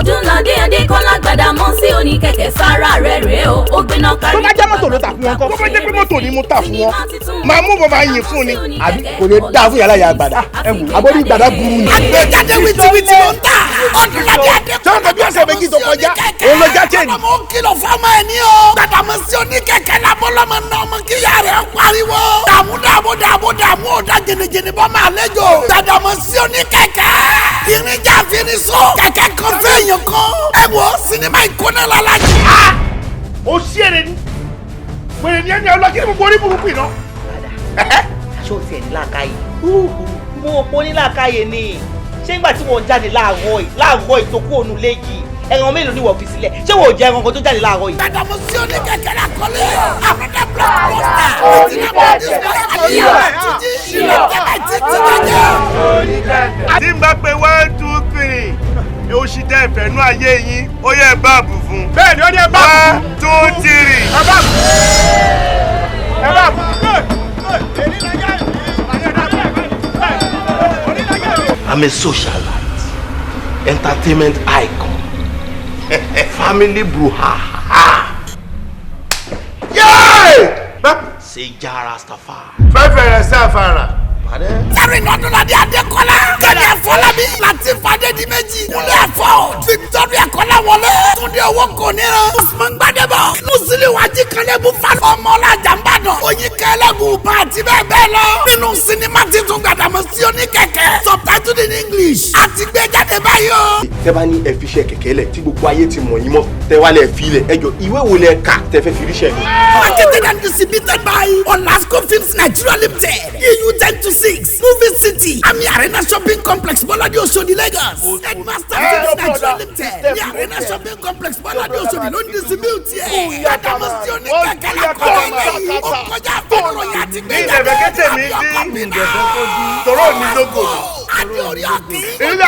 Ọdúnládé Adékọ́lá Gbàdámọ́sí oníkẹ̀kẹ́ sára rẹ̀ rèé o, ó gbéná kárí. Tó bá jẹ́ mọ́tò ló tà fún wọn kọ́? Tó bá jẹ́ pé mọ́tò ni mo tà fún wọn, màá mú bọ́ máa yìn fún ni. Àbí kò lè dáa fún yàrá ìyá gbàdá? Àbórí gbàdá burú ni. Àgbéjáde wìtìwìtì ló ń tà. Ọdúnládé Adékọ́lá. Sọ́kọ̀ bí ọ̀sẹ̀ 2 tó kọjá, òun ló já chain. Ọmọ kìlọ̀ fọmọ ẹ̀ ní o. Gbàdámọ́sí oníkẹ̀kẹ́ labọ́lọ́mọ náà ọmọ kíyà rẹ̀ ń pariwo. Dààmú dààmú dààmú dààmú ọ̀dà jìnnìjìnnì bọ́ máa lẹ́jọ́. Gbàdámọ́sí oníkẹ̀kẹ́. Irinjà finiṣọ. Kẹ̀kẹ́ kan fẹ́yìn kan. Ẹ wo sinimá ìkóná lálàjì. O ṣí èrè ni wèrè ni ẹni ọlọ́kí ni mo borí burúkú iná. Aṣọ tiẹ̀ ní làákàyè, mo po ní làákàyè ni. Ṣé nígbà tí wọ́n jáde láàárọ̀ yìí, láàárọ̀ yìí tó kú òun léyìí, ẹran mélòó ni wọ́n fi sílẹ̀? Ṣé wọ́n ò jẹ ẹran kan tó jáde láàárọ̀ yìí? Gbàdámọ́sí oníkẹ̀kẹ́ la kọ́lé. Another blockbuster. Written and produced by Aliyu Tuji. Directed by Titi Jẹjẹ. Tí n bá pe 1 2 3, oṣù tẹ́ ẹ̀fẹ̀ nú ayé yín, ó yẹ báàbù fún. Bẹ́ẹ̀ni, ó yẹ báàbù. 1 2 3. Ẹ báàbù. Ẹ báàbù. I'm a socialite, entertainment icon, family brouhaha. Yeah! Say Jah Rastafari. Fẹ́fẹ̀rẹ̀ sáfara. Sẹ́rin Ọdúnládé Adékọ́lá. Kẹ́mi Afọlábí. Latif Adédìméjì. Kúnlé Afọ́d. Victoria Kọ́láwọlé. Túndé Owó Kòníran. Usman Gbadébọ̀. Musiliu Ajíkanlẹ́bù Fa. Ọmọọlá Jàmbádàn. Oyin Kẹlẹ́gùn Bá àti bẹ́ẹ̀ bẹ́ẹ̀ lọ. Nínú sinimá titun Gbàdámọ́sí oníkẹ̀kẹ́. Subtitled in English. Àti gbé jáde báyìí o. Tẹ bá ní ẹ fi iṣẹ́ kẹ̀kẹ́ lẹ̀ tí gbogbo ayé ti mọ̀ yín mọ́, tẹ wá lẹ̀ fi lẹ̀, ẹ jọ, ìwé wo lẹ kà tẹ fẹ́ fi ríṣẹ́ mi? Marketed and distributed by Olasco Films Nigeria Limited. EU 10 to 6. Movie City. Ami Arena Shopping Complex, Bolade Oshodi, Lagos. Headmaster Films Nigeria Limited. Ní Arena Shopping Complex, Bolade Oshodi ló ń distribute ẹ̀. Gbàdámọ́sí oníkẹ̀kẹ́ la kọ́lé lẹ́yìn. Ó kọjá àfẹnuròyìn àti Ní gbéjáde. ìdẹ̀fẹ̀kẹ́tẹ̀ mi dín tòró ní lógo. Adé orí ọ̀kìn. Ilé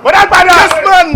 Bọ́dá gbàdá. Yes man.